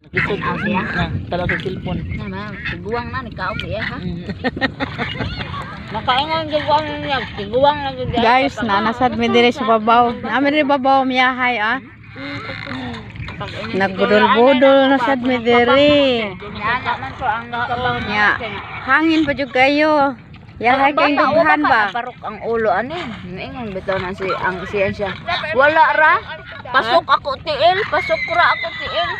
Isod Tanaw siya. Na, tanaw sa cellphone. Naman, tiguang na ni kaog iya ha. Makaingon giguang niya, giguang na gyud. Guys, nanasad mi diri sa babaw. Namin diri babaw miyahay ah. Nagbudol-budol na sad mi diri. Yana man ko ang kabaw. Nya. Hangin pa jud kayo. Yahay kay dughan ba? Parok ang ulo ani. Ingon bitaw na si ang siya siya. Wala ra. Pasok ako tiil, pasok ra ako tiil.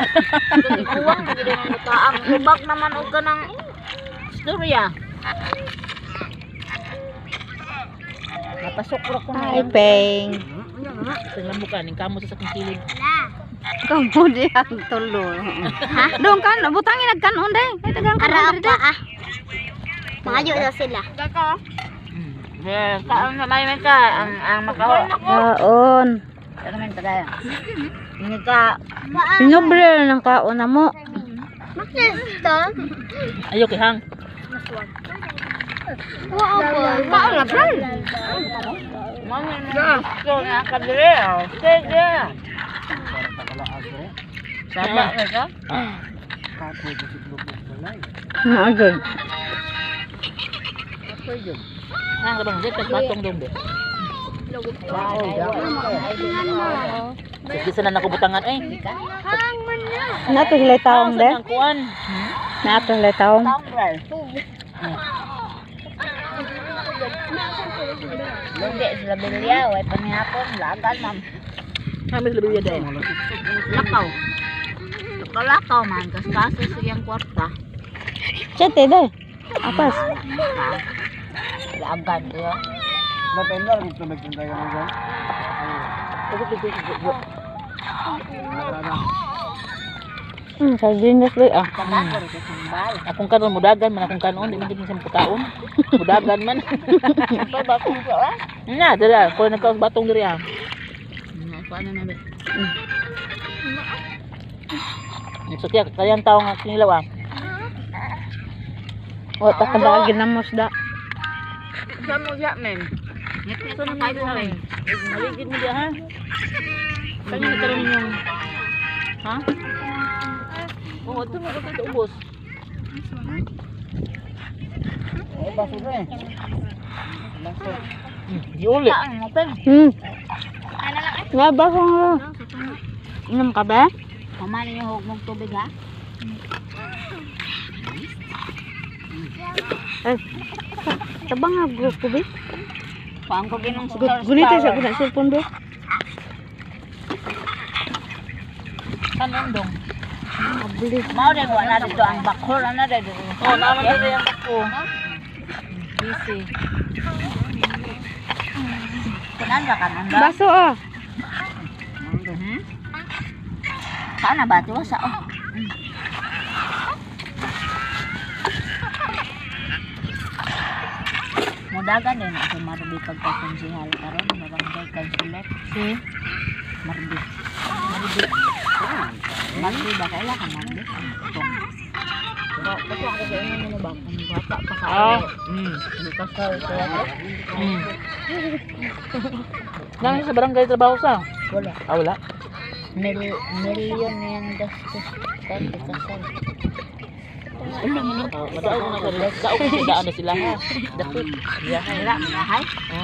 Tiguang gid ang butaang. Tubag naman og kanang istorya. Napasok ra ko na. Hi, Peng. Tingnan mo ka ning kamo sa akong kilid. Kamu di ang tulo. Ha? Dong kan butangin nagkanon day. Kay dagang kanon diri. Ah. Maayo na sila. Yeah, kaon sa may man ka ang makaho. Kaon. Ano man tagay. Ini ka Pinobre ng kaon na mo. Makita. Ayo kay hang. Wow, kaon na bro. Mami mo gusto na ka dire. Oh. Sige. Sama ka ka? Agad. Hang ka bang dito batong dong be. Sige sa na nako butangan eh. Nato sila taong de. Sa nang kuan. Nato sila taong. Taong bro. Hindi sila bilya, way panihapon, lagan ma'am. Kami sila biya day. Lakaw. Lakaw man, kaskaso siyang kwarta. Chete de. Apas. Lagan diyo. Sardinas ba ah. Tabako rin sa sambal. Akong kanon mudagan man akong kanon, di man gid sa putaon. Mudagan man. Tabako ko ah. Na, dira, ko nagkaos batong diri ah. Ako ano na ba? So kaya kayang tawo nga kinilaw ah. Wa ta kadagin na mo da. Sa mo siya, ma'am. Ngit-ngit na kayo, ma'am. Maligid mo diya ha. Kanya ni karon ninyong Ha? Oo, ito mo ito ubos. Giuli. Saan mo, Peng? Nga ba ko? Inom ka ba? Mama ninyo huwag mong tubig, ha? Eh. Tabang nga ko be. Kuhaan ko ginong star Gunita sa ko na cellphone be. Kanon dong. Mao din wala dito ang bakhol ana dito. Oh, naman diri ang ko. Busy. Kunan ra kanon ba? Baso ah. Saan na ba ito? Sa oh. Mudagan din ako Marby pagkakonsihal karon barangay councilor Si Marby. Marby. Marby ba kaila ka Marby? Ba, ako sa inyo mo ba kung bata pa ka. Ah. Kasal ko. Nang sa barangay trabaho sa? Wala. Ah, wala. Million na yung gastos. Dati kasal. Madaog na ka. Daog na sila ha. Dapit. Wala, mga hay.